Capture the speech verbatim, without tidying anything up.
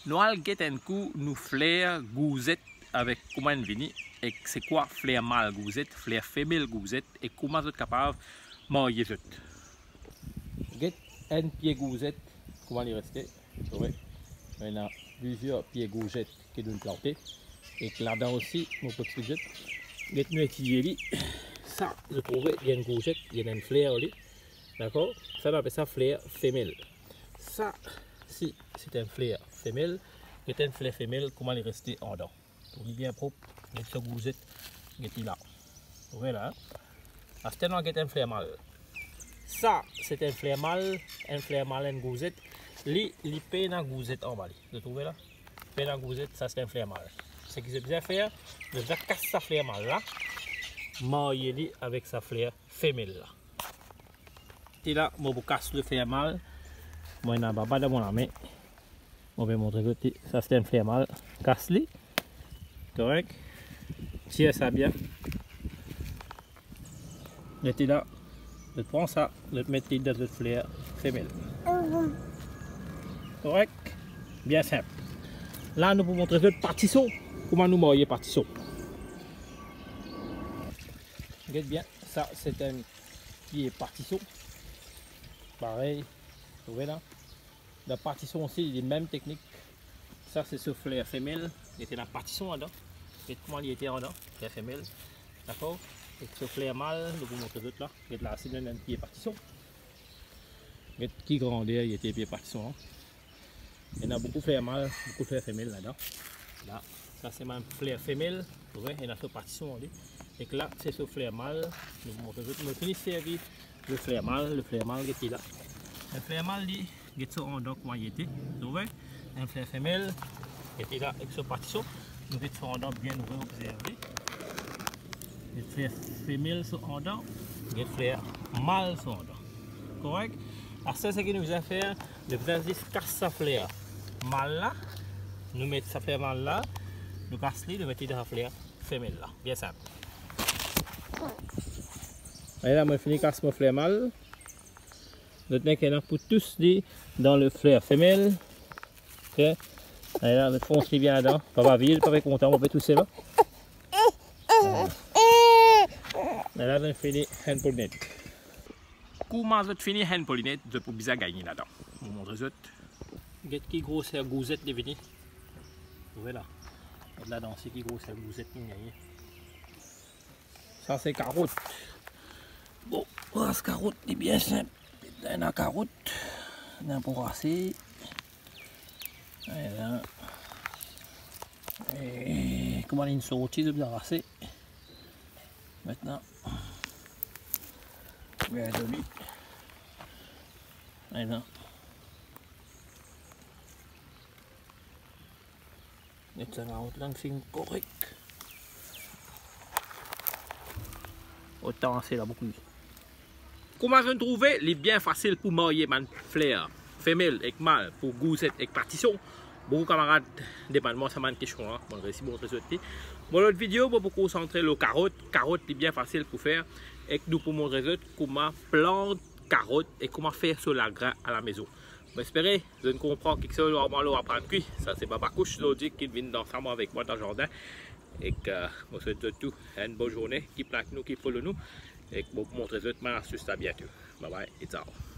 Nou al get enn kou nou fler gourzet avek kouma inn vini, ek se kwa fler mal gourzet, fler femel gourzet, ek kouma zot kapav marye zot. Get enn pie gourzet, kouma li reste. Wi, ena plizier pie gourzet ki nou plante. Ek ladan osi, mo pou explik zot. Get nou etidie li. Sa, zot trouve, li enn gourzet, li ena enn fler li. Dakor? Sa, nou apel sa fler femel. Sa, si, se enn fler femel. Get enn fler femel, kouma li reste andan. Trouv li bien prop, get so gourzet, get li la. Trouve la, hein? Aster nou al get enn fler mal. Sa, se enn fler mal, enn fler mal, enn gourzet. Li, li pena gourzet anba li. Zot trouve la? Pena gourzet, sa se enn fler mal. Seki zot bizin fer, zot bizin kas sa fler mal la, marye li avek sa fler femel la. E la, mo pou kas le fler mal. Mo ena baba dan mo lame. Mo pe montre zot li. Sa se enn fler mal. Kas li. Korek. Tir sa bien. Get li la. Zot pran sa, zot met li dan zot fler femel. Korek. Bien sinp. La, nou pou montre zot patison. Kouma nou marye patison. Get bien. Sa, se enn pie patison. Parey, trouve la. Dan patison osi, li mem teknik. Sa, se so fler femel. Li ete ena patison ladan. Get kouma li ete andan, fler femel. Dakor? Ek so fler mal, nou pou montre zot la. Get la, se enn pie patison. Get ki grander li ete, pie patison la. Ena boukou fler mal, boukou fler femel ladan. La, sa se mem fler femel, trouve, ena so patison li. Ek la, se so fler mal, nou montre zot, nou fini servi le fler mal, le fler mal, get li la. Le fler mal li, get so andan kouma li ete, trouve. Enn fler femel, get li la, ek so patison, nou get so andan bien, nou obzerve. Get fler femel so andan, get fler mal so andan. Korek? Aster seki nou bizin fer, nou bizin zis kas sa fler mal la. Nou met sa fler mal la, nou kas li, nou met li dan sa fler femel la. Bien sinp. Ala, mo fini kas mo fler mal. Zot nek ena pou tous li dan le fler femel. Ok. Ala, zot fons li bien ladan. Papa Vil, papa kontan, mo pe touse la. Ala, zot fini hand pollinate. Kouma zot fini hand pollinate, zot pou bizin gagne ladan. Mo montre zot. Get ki groser gourzet li vini. Trouve la. Get ladan osi ki groser gourzet li gagne. Sa se karot. Bon, ras karot, li bien sinp. Ena karot, ena pou rase. Ala. E kouma li sorti, zot bizin rase. Mintnan, bien zoli. Mintnan. Met sa la, ot lang finn korek. Otan se la boukou. Kouma zot trouve, li bien fasil pou marye bann fler femel ek mal pou gourzet ek patison. Boukou kamarad demann mwa sa bann kestion la, mo resi montre zot li. Mo lot video, mo pou konsantre lor karot. Karot, li bien fasil pou fer. Ek nou pou montre zot kouma plant karot e kouma fer so lagrin alamezon. Mo espere zot konpran kiksoz lor mwa, lor aprann kwi. Sa se Baba Kouch Nordik ki vinn dans avek mwa dan zardin. Ek, euh, mo swet zot tou enn bon zourne, ki plak nou, ki follow nou. Ek mo pou montre zot bann astis la biento. Bye bye e ciao.